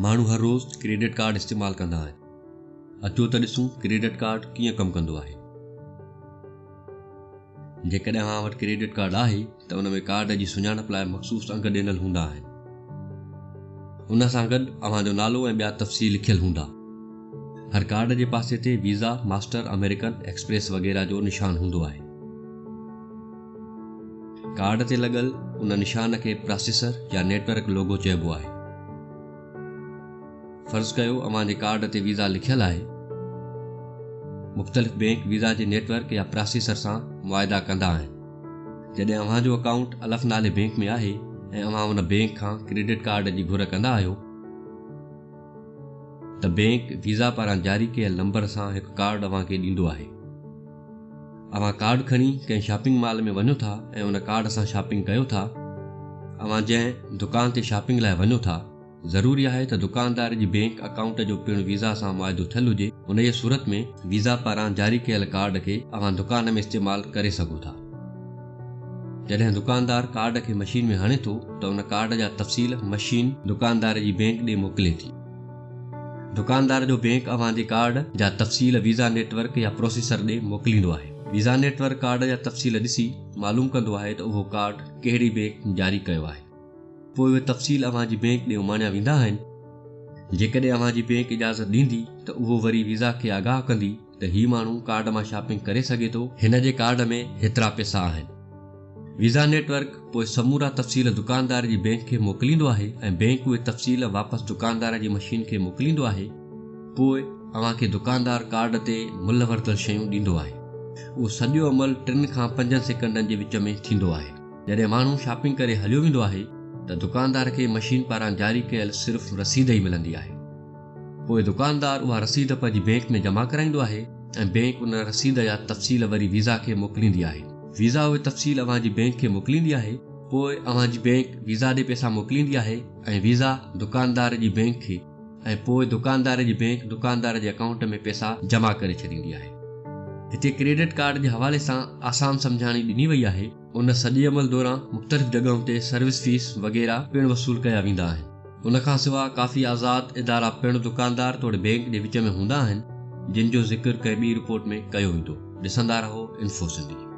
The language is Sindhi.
ماڻهو هر روز ڪريڊٽ ڪارڊ استعمال ڪندا آهن. اچو ته ڏسون ڪريڊٽ ڪارڊ ڪيئن ڪم ڪندو آهي. جيڪڏهن اوهان وٽ ڪريڊٽ ڪارڊ آهي ته ان ۾ ڪارڊ جي سڃاڻپ لاء مخصوص انگ ڏنل هوندا آهن. ان سان گڏ اوهان جو نالو ۽ ٻيا تفصيل لکيل هوندا. هر ڪارڊ جي پاسي تي ويزا، ماسٽر، آمريڪن ايڪسپريس وغيره جو نشان هوندو آهي. ڪارڊ تي لڳل ان نشان کي پراسيسر يا نيٽ ورڪ لوگو چئبو آهي. فرض ڪيو اوهان جي ڪارڊ تي ويزا لکيل آهي. مختلف بينڪ ويزا جي نيٽ ورڪ يا پراسيسر سان معاهدا ڪندا آهن. جڏهن اوهان جو اڪائونٽ الف نالي بينڪ ۾ آهي ۽ اوهان ان بينڪ کان ڪريڊٽ ڪارڊ جي گهر ڪندا آهيو ته بينڪ ويزا پاران جاري ڪيل نمبر سان هڪ ڪارڊ اوهان کي ڏيندو آهي. اوهان ڪارڊ کڻي ڪنهن شاپنگ مال ۾ وڃو ٿا ۽ ان ڪارڊ سان شاپنگ ڪيو ٿا. اوهان جنهن دڪان تي شاپنگ لاء وڃو ٿا، ضروري آهي ته دڪاندار جي بينڪ اڪائونٽ جو پڻ ويزا سان معاهدو ٿيل هجي، انهيء صورت ۾ ويزا پاران جاري ڪيل ڪارڊ کي اوهان دڪان ۾ استعمال ڪري سگهو ٿا. جڏهن دڪاندار ڪارڊ کي مشين ۾ هڻي ٿو ته ان ڪارڊ جا تفصيل مشين دڪاندار جي بينڪ ڏي موڪلي ٿي. دڪاندار جو بينڪ اوهان جي ڪارڊ جا تفصيل ويزا نيٽ ورڪ يا پروسيسر ڏي موڪليندو آهي. ويزا نيٽ ورڪ ڪارڊ جا تفصيل ڏسي معلوم ڪندو آهي ته اهو ڪارڊ ڪهڙي بينڪ جاري ڪيو آهي. پوء اهي تفصيل اوهان جي بينڪ ڏي اماڻيا ويندا آهن. جيڪڏهن اوهان جي بينڪ اجازت ڏيندي ته اهو وري ويزا کي آگاهه ڪندي ته هي ماڻهو ڪارڊ مان شاپنگ ڪري سگهي ٿو، هن جي ڪارڊ ۾ هيترا پئسا آهن. ويزا نيٽ ورڪ پوء سمورا تفصيل دڪاندار جي بينڪ کي موڪليندو آهي ۽ بينڪ اهي تفصيل واپس دڪاندار جي مشين کي موڪليندو آهي. پوء اوهان کي دڪاندار ڪارڊ تي ملهه ورتل شيون ڏيندو آهي. اهو سڄو عمل ٽن کان پنجن سيڪنڊن جي وچ ۾ ٿيندو آهي. جڏهن ماڻهو شاپنگ ڪري هليو ويندو آهي ته دڪاندار کي مشين پاران جاري ڪيل صرف رسيد ئي ملندي آهي. پوء دڪاندار اها رسيد پنهنجي بينڪ ۾ جمع ڪرائيندو آهي ۽ بينڪ ان رسيد جا تفصيل وري ويزا کي موڪليندي آهي. ويزا اهي تفصيل اوهان جي بينڪ کي موڪليندي آهي. پوء اوهان جي بينڪ ويزا ڏي پئسا موڪليندي آهي ۽ ويزا دڪاندار جي بينڪ کي ۽ پوء دڪاندار جي بينڪ دڪاندار جي اڪائونٽ ۾ پئسا جمع ڪري ڇڏيندي آهي. هتي ڪريڊٽ ڪارڊ جي حوالي سان آسان سمجهاڻي ڏني وئي آهي. ان سڄي عمل دوران مختلف جڳهن تي سروس فيس وغيره پڻ وصول ڪيا ويندا آهن. ان کان سواء ڪافي آزاد ادارا پڻ دڪاندار توڙي بينڪ جي وچ ۾ هوندا آهن، جن جو ذڪر ڪنهن ٻي رپورٽ ۾ ڪيو ويندو. ڏسندا رهو انفو سنڌي.